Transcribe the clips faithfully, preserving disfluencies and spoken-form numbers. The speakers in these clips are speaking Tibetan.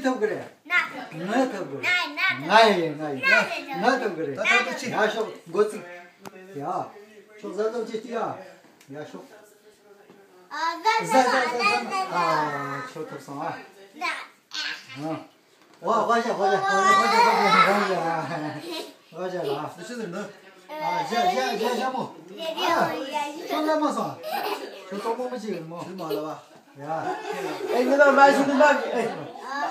ཐུབ་ཀྱི་རེད། ང་ཐུབ་ཀྱི་རེད། ང་ཡིན། ང་ཡིན། ང་ཐུབ་ཀྱི་རེད། ད་ད་ད་ཅི། ཡ་ཤོག་མགོ་ཚིག་ཡ། ཤོག་གཟབ་གཟབ་ཅིག་ཅིག་ཡ། ཡ་ཤོག་གཟབ་གཟབ་གཟབ་གཟབ། ཨ། ཁྱོད་ཐུབ་སོང་ཨ། ཨ། ཝ་ཝ་ཞ་ཝ་ཞ་ཝ་ཞ་ཝ་ཞ་ཝ་ཞ། ཝ་ཞ་ལ། ཨ། ཞ་ཞ་ཞ་ཞ་མོ། ཨ། ཁྱོད་ལ་མ་སོང་། ཁྱོད་གྲོགས་མོ་མ་ཅིག་ཡིན་མོ། ཞུ་མ་ལ་བ། ཡ། ཨེ། ཉི་མ་མ་ཤི་དུ་མ་གི། ཨེ།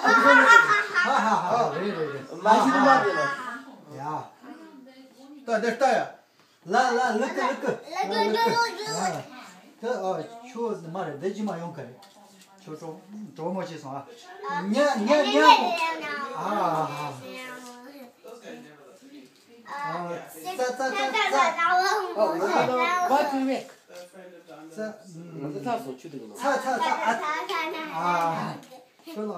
ཧ་ཧ་ཧ། རེད་རེད་རེད། མ་ཤི་དུ་མ་གི་ལ། ཡ། ད་འདིར་ལྟ་ཡ། ལ་ལ་ལུ་ཀུ་ལུ་ཀུ། ལུ་ཀུ་ལུ་ཀུ། ད། ཨ། ཁྱོད་མ་རེད། འདི་ཅི་མ་ཡོང་ག་རེད། ཁྱོད་གྲོགས་གྲོགས་མོ་ཅིག་སོང་ཨ། ཉ་ཉ་ཉ་མོ། ཨ། ཨ། ཙ་ཙ་ཙ་ཙ། ཨོ། ང་ཚོ་བ་ཚུགས་མེད། ཙ། ང་ཚོ་ཚར་སོང་། ཆུ་འདུག་ནོ། ཚ་ཚ་ཚ། ཨ། ཨ། ཁྱོད་ལ་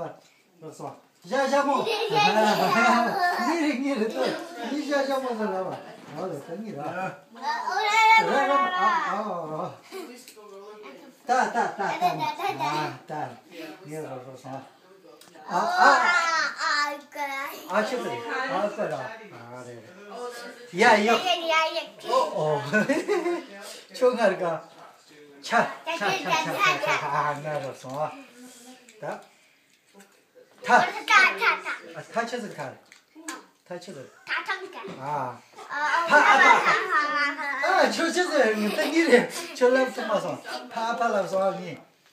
རོགས་སོང་། ཞ་ཞ་མོ། ཉེ་རེ་ཉེ་རེ་ཏོ། ཉི་ཞ་ཞ་མོ་ཟེར་ལ་བ། ཨ་ལ་ད་ཉི་ར། ར་ར། ཨ་ཨ་ཨ། ཏ་ཏ་ཏ་ཏ། ཨ་ཏ། ཉེ་རོགས་སོང་། ཨ་ཨ། ཨ་ཆི་ཟེར། ཨ་ཀ་ར། ཨ་རེ་རེ། ཡ་ཡ། ཨོ་ཨོ། ཁྱོད་ང་ར་ག་ཆ་ཆ་ཆ་ཆ་ཆ་ཆ། ཨ་ང་རོགས་སོང་། ད། ཐ། ཐ་ཐ་ཐ། ཨ། ཐ་ཆི་ཟེར་ཁ། ཐ་ཆི་ཟེར། ཐ་ཐང་ཀ། ཨ། ཐ་ཨ་ཐ། ཨ། ཁྱོད་ཆི་ཟེར། ངས་ད་གཉིས་རེད། ཁྱོད་ལབ་ཐུབ་མ་སོང་། ཐ་ཨ་ཕ་ལབ་སོང་། ཨ་ནི་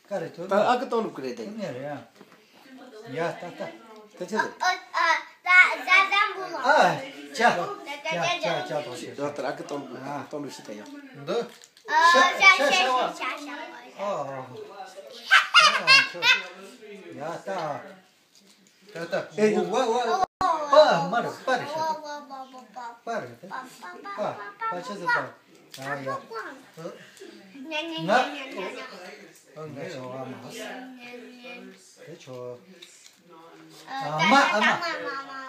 ཀ་རེད། ཁྱོད་ད་ཨ་ཀི་གཏོང་ལུགས་ཀི་རེད་དེ། ཁྱོད་ནས་རེད་ཡ། ཡ་ད་ད། ད་ཆི་ཟེར། ཨ། ཨ། ད་ཟ་ཟ་འབུ་ལ། ཨ། ཅ། ཅ་ཅ་ཅ་དང་ཆི། ད་ལྟར་ཨ་ཀི་གཏོང་ལུགས་གཏོང་ལུགས་ཤིག་ད་ཡ། འདི། ཨ། ཤ་ཤ་ཤ་ཤ་ཤ། ཨ་ཨ། ཡ་ད། ད་ལྟ། ཨེ། ཝ་ཝ། པ་མ་རེད། པ་རེད་ཤག་པ་རེད་དེ། པ། པ་ཆ་ཚ་པ། ཨ་ཡ། ང་། ཨ་ངའི་རེ་བ་མ། དེ་ཆོ། ཨ་མ། ཨ་མ།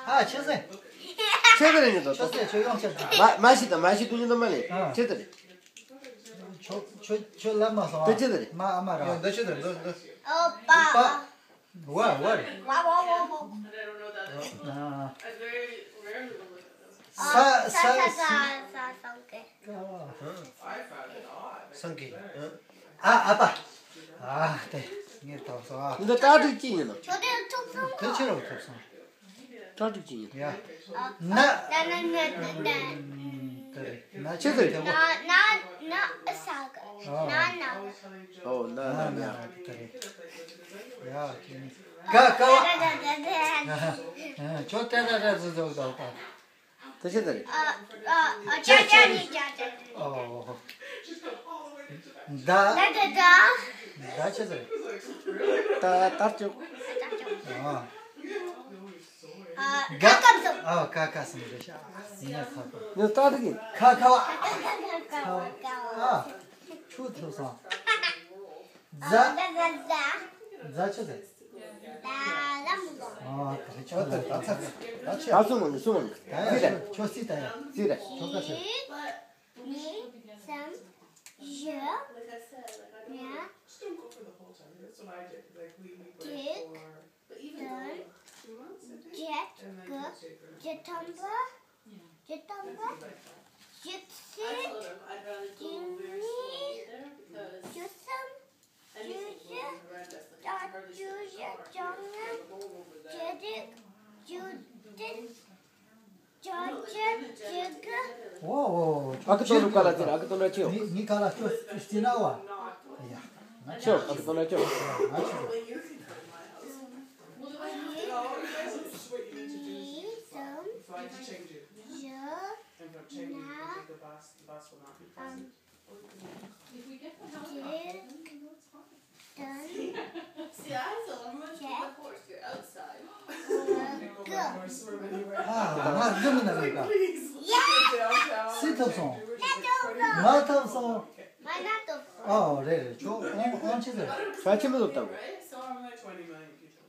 ཨ་ཆ་ཚ། ཆ་ཚ་རེད་ཉོ་ད། ཆ་ཚ་ཆོ་ཡོང་ཆ་ཚ། མ་མ་ཤི་ད། མ་ཤི་དུ་ཉོ་ད་མ་ལེ། ཨ། ཆ་ཚ་རེད། ཆོ་ཆོ་ཆོ་ལབ་མ་སོང་། དེ་ཆི་ཟེར་རེད། མ་ཨ་མ་ར། ཡང་འདི་ཆི་ཟེར་འདི་འདི། ཨོ་པ། པ། ཝ་ཝ་རེད། ཝ་ཝ་ཝ་ཝ། ཨ། ས་ས་ས་ས་སང་གེ། སང་གེ། ཨ་ཨ་པ། ཨ་དེ་ངས་ཐོབ་སོང་ཨ། འདི་ཏག་ཏག་ཅི་ཡིན་ནམ། ཁྱོད་དེ་ཐོབ་སོང་། དེ་ཆི་རུ་ཐོབ་སོང་། ཏག་ཏག་ཅི་ཡིན། ཡ། ན། ན་ན་ན་ན་ན། དེ་རེད། ན་ཆི་ཟེར། ན་ན་ན་ཨ་ས་ག་ཨོ། ན་ན། ཨོ་ན་ན་ན་ན། དེ་རེད། ཡ་ཁྱེད་ནི། ག་ག་བ། ཁྱོད་ཏེ་ཏེ་ཏེ་ཟེར་ཟེར་ཟེར་ད། དེ་ཆི་ཟེར། ཨ་ཨ་ཨ་ཅ་ཅ་ནི་ཅ་ཅ། ཨོ། ད། ད་ད་ད། ད་ཆི་ཟེར། ད་ད་ཅོ། ད་ཅོ། ཨ། ཨ། ག། ཀ་ཀ་སུ། ཨ། ཀ་ཀ་སུ་རེད་ཤག་ཡིན་ན་ཁ་ཁ། ནི་ཏག་ཏག་ཡིན། ཁ་ཁ་བ། ཁ་བ། ཨ། ཆུ་ཐུབ་སོང་། ཛ། ཛ་ཛ་ཛ། ཛ་ཆི་ཟེར། ད་ལམ་ལ། ཨ། ད་ཆུ་ད་ད་ཚ་ད་ཆུ། ད་སུ་མང་གི་སུ་མང་གི། ད་ཡ་ཆི་རེད། ཆོ་སི་ད་ཡ། སི་རེད། ཆོ་ག་ཆི། གཉིས་གསུམ་བཞི་ལྔ་དྲུག་བདུན། བརྒྱད་དགུ། བརྒྱད་ཐམ་པ། བརྒྱད་ཐམ་པ། བརྒྱད་ཅུ། བརྒྱད་གཉིས། བརྒྱད་གསུམ། བརྒྱད་བཞི། བརྒྱད་བཅུ། བརྒྱད་ལྔ། བརྒྱད་དྲུག་བརྒྱད་བདུན། བརྒྱད་བརྒྱད་བརྒྱད་དགུ། ཨོ་ཨོ། ཨ་ཁུ་སྟོན་རུ་ཀ་ལ་ཅི་ར། ཨ་ཁུ་སྟོན་ར་ཅི་ཡོད། ངི་ངི་ཀ་ལ་ཅོ་སི་ན་བ། ཡ། ང་ཅོ། ཨ་ཁུ་སྟོན་ར་ཅོ། ང་ཅོ། གཉིས་གསུམ་བཞི་ལྔ་དྲུག་བདུན། See, I was the only one who took the course. You're outside. ཨ། ང་རྒྱུ་མི་ན་མེད་ཀ། སི་ཐོབ་སོང་། མ་ཐོབ་སོང་། ཨོ་རེད་རེད། ཁྱོད་ཨོང་ཨོང་ཆི་ཟེར། ས་ཆི་མི་ཐོབ་ཏམ།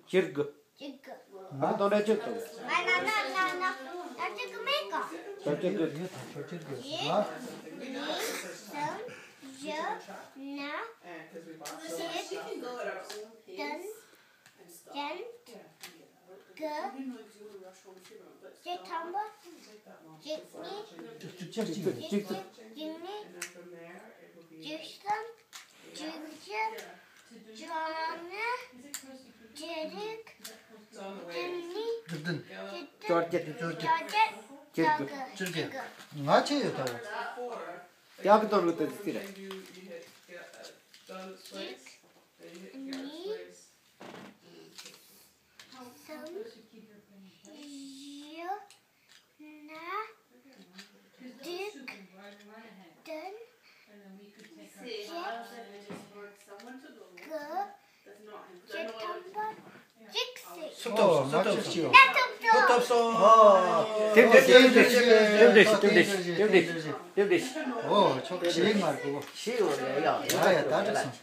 ཁྱེར་དགོས། གཅིག་གི། ང་གཏོང་འདྲ་གཅིག་གཏོང་། ང་ན་ན་ན་ན་ན་གཅིག་གི་མེད་ག་ད་གཅིག་གི། ད་གཅིག་གི། ཡིན། ང་གཉིས་གསུམ་བཞི་ལྔ་བརྒྱད་བདུན་བརྒྱད། དགུ། བཅུ་ཐམ་པ། བཅུ་གཉིས། བཅུ་གཅིག་གཅིག་གཉིས། བཅུ་གསུམ། བཅུ་བཞི། བཅོ་ལྔ། བཅུ་དྲུག་བཅུ་བདུན། བཅུ་བདུན། བཅོ་བརྒྱད། བཅོ་བརྒྱད། བཅོ་བརྒྱད། བཅོ་བརྒྱད། ང་ཆེ་ཡོད་ད། ཡག་གི་དོར་གི་ཏི་ཏི་རེད། གཅིག་གཉིས། གསུམ། བཞི། ལྔ། དྲུག་བདུན། བརྒྱད། དགུ། བཅུ་ཐམ་པ། གཅིག་སྲིད། སུ་ཐོབ་སུ་ཐོབ་སུ་ཐོབ། ང་ཐོབ་སོང་། ཐོབ་སོང་། དེ་འདྲ་ཞིག་དེ་འདྲ་ཞིག་དེ་འདྲ་ཞིག་དེ་འདྲ་ཞིག་དེ་འདྲ་ཞིག་ཨོ་ཆོག་ཞེས་མར་གོ། ཞེས་ཡོད་ལ་ཡ་ཡ་ཡ་ད་འགྲིག་སོང་།